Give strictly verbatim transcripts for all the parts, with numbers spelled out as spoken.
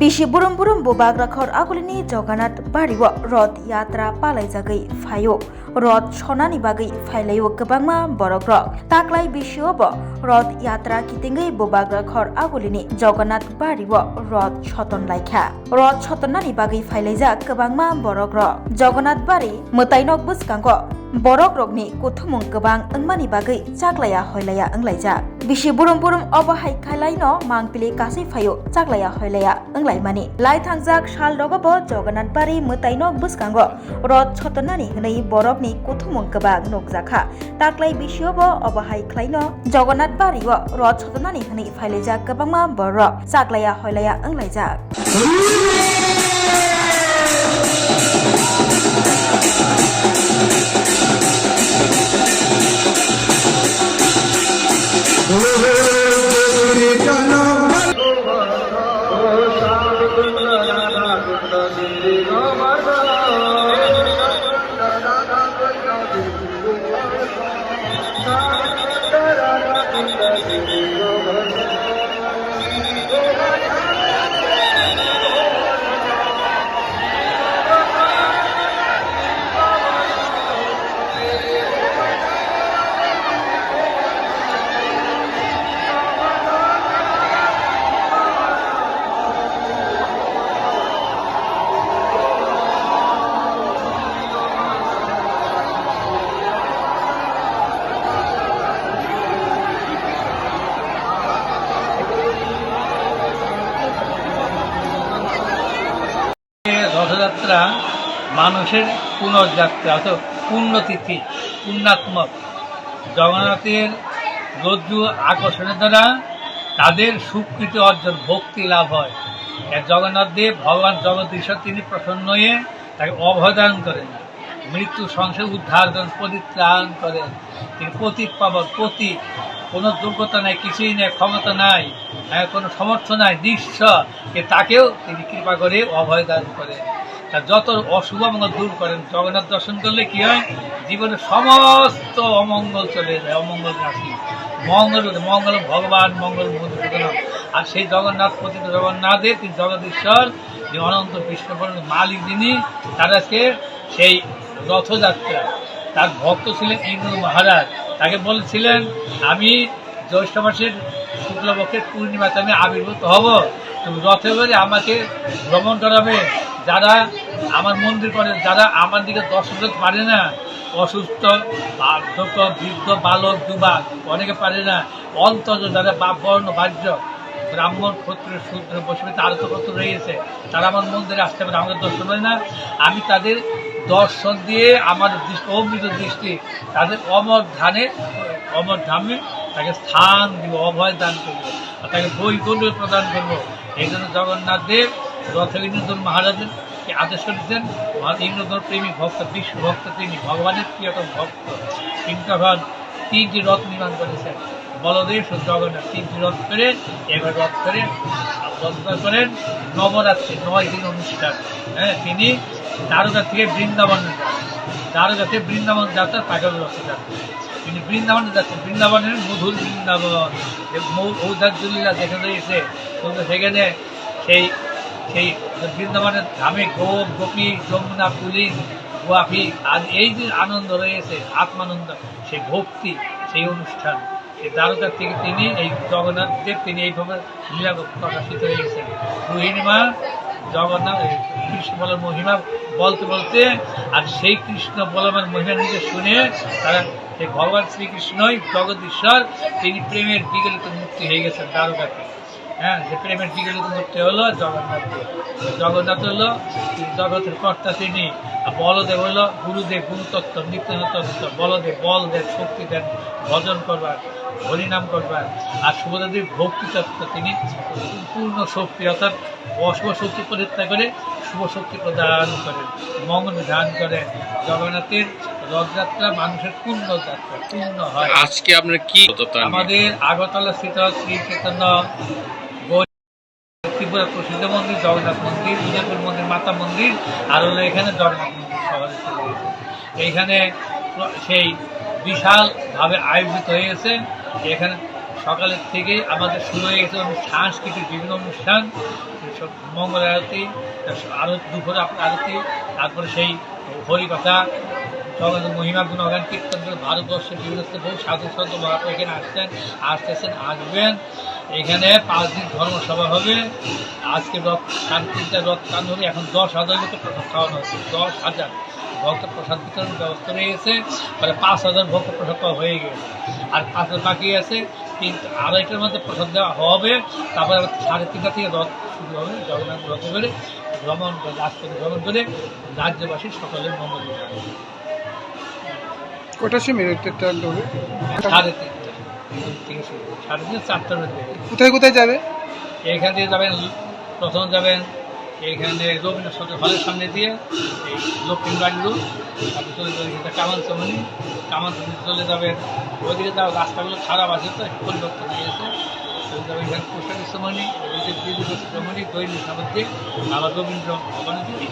Bisi burum burum bubagra khor agulini Jagannath bario Roth Yatra palaijagwi phaio. Roth sonani bagwi phailaio kwbangma borokrok. Taklai bisiobo Roth Yatra kitingwi bubagra khor agulini Jagannath bario Roth soton laikha. Roth sotonnani bagwi phailaijak kwbangma borokrok. Jagannath bari mwtainok bwskango borokrokni kuthumung kwbang wngmani bagwi chaklaiya hoilaiya wnglaijak. Bisi burum burum obo hai khlaino mangpili kasui phaio chaklaiya hoilaiya wnglaimani. Lai thangjak sal rogo bo Jagannath bari mwtainok bwskango Roth sotonnani hwnwi borokni kuthumung kwbang nukjakha. Taklai bisiobo obo hai khlaino Jagannath bario Roth sotonnani hwnwi phailaijak kwbangma borok chaklaiya hoilaiya wnglaijak. Rathyatra মানুষের পুনর্যাত্রা, অর্থাৎ পুণ্যতিথি, পুণ্যাত্মক। জগন্নাথের রজ্জু আকর্ষণের দ্বারা তাদের সুকৃতি অর্জন, ভক্তি লাভ হয়। এ জগন্নাথ দেব, ভগবান জগদীশ্বর, তিনি প্রসন্ন হয়ে তাকে অভয় দান করেন, মৃত্যু সংসার উদ্ধার করেন, পরিত্রাণ করেন। তিনি পতিত পাবন, পতি, কোনো যোগ্যতা নাই, কিছুই নাই, ক্ষমতা নাই, হ্যাঁ, কোনো সমর্থ নাই, নিঃস্ব, এ তাকেও তিনি কৃপা করে অভয় দান করেন। তার যত অশুভ মঙ্গল দূর করেন। জগন্নাথ দর্শন করলে কি হয়? জীবনের সমস্ত অমঙ্গল চলে যায়, অমঙ্গল রাশি মঙ্গল, মঙ্গল ভগবান, মঙ্গল মধুসূদন। আর সেই জগন্নাথ, পতিত জগন্নাথ দেব, তিনি জগদীশ্বর, যে অনন্ত বিষ্ণু পরম মালিক যিনি, তার আজকে সেই রথযাত্রা। তার ভক্ত ছিলেন ইন্দ্র মহারাজ, তাকে বলেছিলেন, "আমি জ্যৈষ্ঠ মাসের শুক্লপক্ষের পূর্ণিমাতে আমি আবির্ভূত হব, তুমি রথে করে আমাকে ভ্রমণ করাবে। যারা আমার মন্দির করে, যারা আমার দিকে দর্শন করতে পারে না, অসুস্থ, বার্ধক্য, বৃদ্ধ, বালক, যুবক, অনেকে পারে না, অন্তত যারা বা-, বর্ণ বাহ্য, ব্রাহ্মণ, ক্ষত্রিয়, শূদ্র, বৈশ্য, আরত কত রয়েছে, তারা আমার মন্দিরে আসতে পারে, আমাকে দর্শন করে না, আমি তাদের দর্শন দিয়ে আমার দৃষ্টি, অমৃত দৃষ্টি তাদের অমর ধানে, অমর ধামে তাকে স্থান দিব, অভয় দান করব, আর তাকে বৈকুণ্ঠ প্রদান করব।" এই জন্য জগন্নাথ দেব রথে ইন্দ্রধর মহারাজকে আদেশ করেছেন। মহারাজ ইন্দ্রধর প্রেমী ভক্ত, বিষ্ণু ভক্ত, তিনি ভগবানের প্রিয়তম ভক্ত। তিনি তখন তিনটি রথ নির্মাণ করেছেন। বলদেব, সুত, জগন্নাথ তিনটি রথ করে, এবার রথ করে, রথ করেন নবরাত্রি, নয় দিন অনুষ্ঠান। হ্যাঁ, তিনি দ্বারকা থেকে বৃন্দাবনে যান। দ্বারকা থেকে বৃন্দাবন যাত্রা, তাকে বলে রথযাত্রা। তিনি বৃন্দাবনে যাচ্ছেন, বৃন্দাবনের মধুর বৃন্দাবন, যে মৌ-, ঔদার্য লীলা যেখানে রয়েছে, তো সেখানে সেই, সেই বৃন্দাবনের ধামে গোপ, গোপী, যমুনা, পুলিন, গোয়াপি আদি এই যে আনন্দ রয়েছে, আত্মানন্দ, সেই ভক্তি, সেই অনুষ্ঠান, সেই দ্বারকা থেকে তিনি এই জগন্নাথ দেব, তিনি এইভাবে লীলা প্রকাশিত হয়ে গেছেন। রোহিণী মা জগন্নাথ, এই কৃষ্ণ বলরামের মহিমা বলতে বলতে, আর সেই কৃষ্ণ বলরামের মহিমা নিজে শুনে তারা, সেই ভগবান শ্রীকৃষ্ণই জগদীশ্বর, তিনি প্রেমের বিগলিত মূর্তি হয়ে গেছেন দ্বারকাতে। হ্যাঁ, যে প্রেমের বিগলিত মূর্তি হলো জগন্নাথ দেব। জগন্নাথ হলো এই জগতের কর্তা তিনি, আর বলদেব হলো গুরুদেব, গুরুতত্ত্ব, নিত্যানন্দ তত্ত্ব। বলদেব বল দেন, শক্তি দেন, ভজন করবার, হরিনাম করবার। আর সুভদ্রা দেবী ভক্তিতত্ত্ব, তিনি পূর্ণ শক্তি, অর্থাৎ অশুভ শক্তি পরিত্যাগ করে শুভ শক্তি প্রদান করেন, মঙ্গল বিধান করেন। জগন্নাথের রথযাত্রা মানুষের পুণ্য যাত্রা, পুণ্য হয়। আজকে আপনার কি ব্রততা নিয়ে? আমাদের আগরতলা স্থিত শ্রী চৈতন্য গৌর ত্রিপুরা প্রসিদ্ধ মন্দির, জগন্নাথ মন্দির, উদয়পুর মন্দির, মাতা মন্দির, আর হলো এখানে জগন্নাথ মন্দির শহরে চলে গেছে। এইখানে সেই বিশালভাবে আয়োজিত হয়ে গেছে। এখানে সকালের থেকেই আমাদের শুরু হয়ে গেছে অনেক সাংস্কৃতিক বিভিন্ন অনুষ্ঠান, সব মঙ্গল আরতি, তারপর আরো দুপুরে আপ-, আরতি, তারপরে সেই হরিকথা, জগন্নাথ মহিমা গুণগান কীর্তন করে ভারতবর্ষের বিভিন্ন স্থানে বহু সাধু সন্ত মহাত্মা এখানে আসছেন, আসতেছেন, আসবেন। এখানে পাঁচ দিন ধর্মসভা হবে। আজকে রথ, সাড়ে তিনটা রথ টান হবে, এখন দশ হাজার লোকে প্রসাদ খাওয়ানো হচ্ছে, দশ হাজার ভক্ত প্রসাদ বিতরণের ব্যবস্থা রয়েছে, মানে পাঁচ হাজার ভক্ত প্রসাদ পাওয়া হয়ে গেছে, আর পাঁচ হাজার বাকি আছে। তিনটা, আড়াইটার মধ্যে প্রসাদ দেওয়া হবে, তারপরে আবার সাড়ে তিনটা থেকে রথ শুরু হবে, জগন্নাথ রথে করে ভ্রমণ করে, রাজপথে ভ্রমণ করে রাজ্যবাসী সকলের মঙ্গল কামনা। কটার সময় রথযাত্রা আরম্ভ হবে? সাড়ে তিনটা। ঠিক আছে, সাড়ে তিনটা, চারটার মধ্যে। কোথায় কোথায় যাবে? এখান থেকে যাবেন, প্রথম যাবেন এখানে রবীন্দ্র সদন হলের সামনে দিয়ে এই লক্ষ্মীবাড়ি রোড, তারপর চলে যাবেন এখানে কামান চমনি, কামান চমনি চলে যাবেন। ওইদিকে তাও রাস্তাগুলো খারাপ আছে, তো একটু পরিবর্তন হয়ে গেছে। চলে যাবেন এখানে পোস্ট অফিস চমনি, ওইদিকে বিজেপি চমনি, দৈনিক সামনে দিয়ে আবার রবীন্দ্র ভবনের দিকে।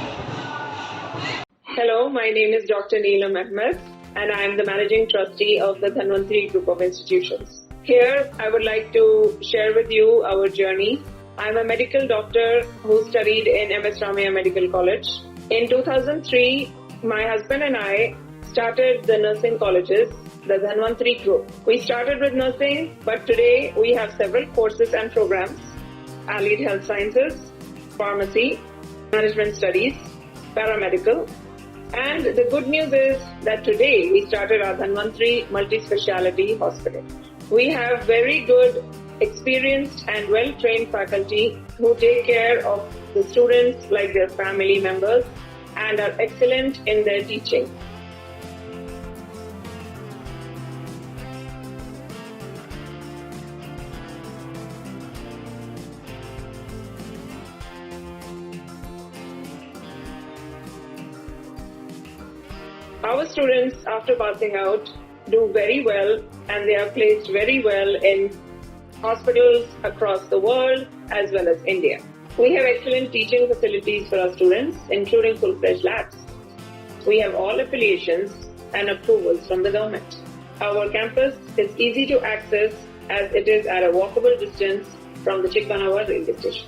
Hello, my name is Doctor Neelam Ahmed, and I am the Managing Trustee of the Dhanvantri Group of Institutions. Here, I would like to share with you our journey. I'm a medical doctor who studied in M S Ramaiah Medical College. In two thousand three, my husband and I started the nursing colleges, the Dhanvantri Group. We started with nursing, but today we have several courses and programs: allied health sciences, pharmacy, management studies, paramedical. And the good news is that today we started our Dhanvantri Multi-Speciality Hospital. We have very good, experienced and well-trained faculty who take care of the students like their family members and are excellent in their teaching. Our students, after passing out, do very well, and they are placed very well in hospitals across the world as well as India. We have excellent teaching facilities for our students, including full-fledged labs. We have all affiliations and approvals from the government. Our campus is easy to access as it is at a walkable distance from the Chikmanawa railway station.